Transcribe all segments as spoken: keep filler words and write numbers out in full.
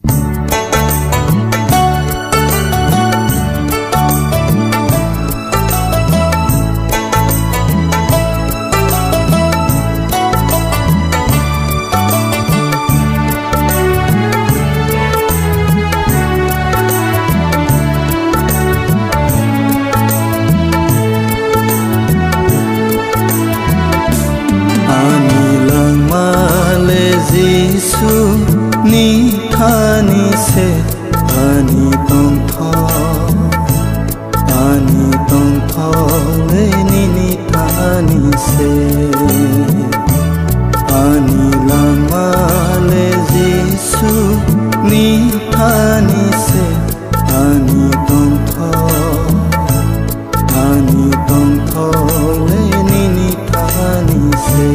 Ani langma le Jisu ni thani se, ani tongthok, ani tongthok le nini thani se. Ani langma le Jisu ni thani se, ani tongthok, ani tongthok le nini thani se.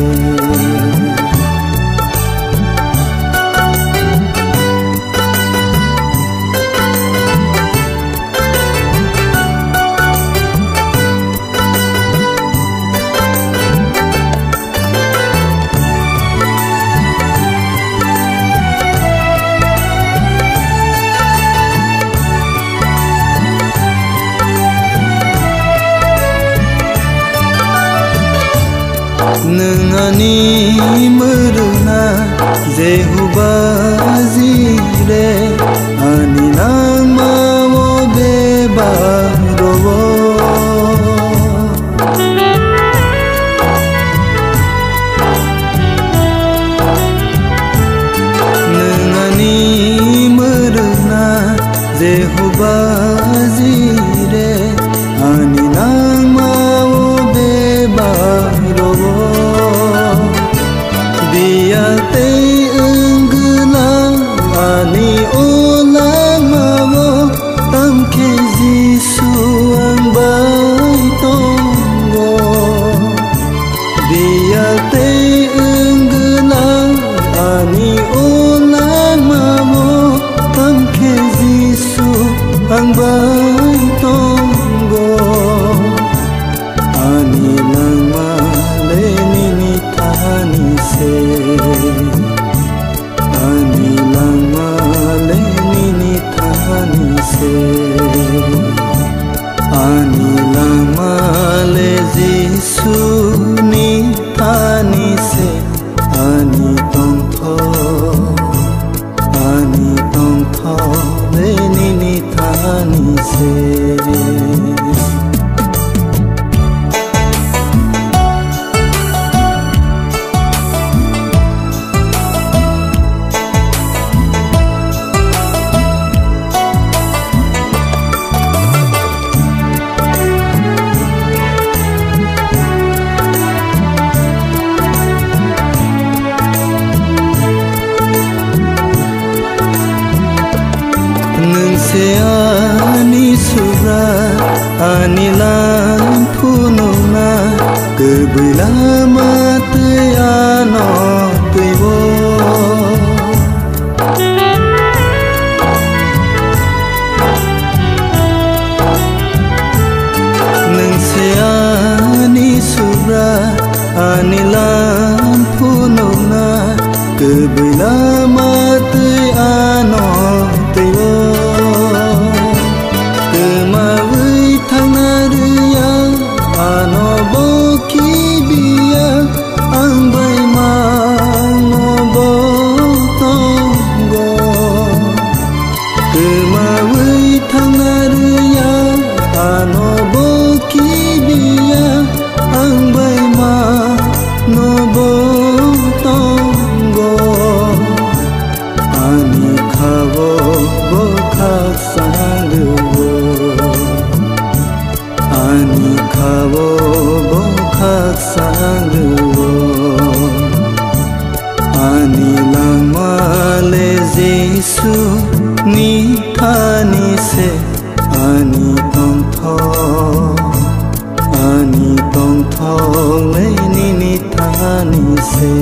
Nwng ani mwrwkna Jehovah Jireh, ani langma-o bebak rw-o. Nwng ani mwrwkna Jehovah Jireh, ani langma-o bebak rw-o. Biyal tei wng gwla ani o langma-o, tamkhe Jisu ang bai tongo. Biyal tei wng gwla ani o langma-o, tamkhe Jisu ang bai tongo. Ani langma le nini thani se. Ani langma le nini thani se. Ani langma le Jisu ni thani se. Ani tongthok, ani tongthok le nini thani se. Nwng se ani Subra, ani lam phunukna, kwbwi lama twi ano twibo. Nwng se ani Subra, ani lam phunukna, kwbwi lama twi ano twibo. Kwmawi thangna rwya, ano bo khibiya, ang bai mangno bo tongo. Kwmawi thangna rwya, ano bo khibiya, ang bai mangno bo tongo. Ani khao bo khakchang rwo. Ani khao bo khakchang rwo. Ani langma le Jisu ni thani se, ani tongthok, ani tongthok le nini thani se.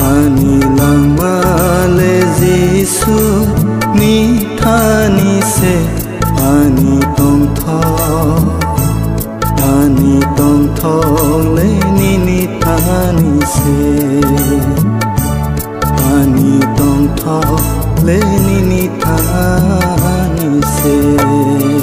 Ani langma le Jisu ni thani se, ani tongthok, ani tongthok le nini thani se. Ani tongthok le nini thani se.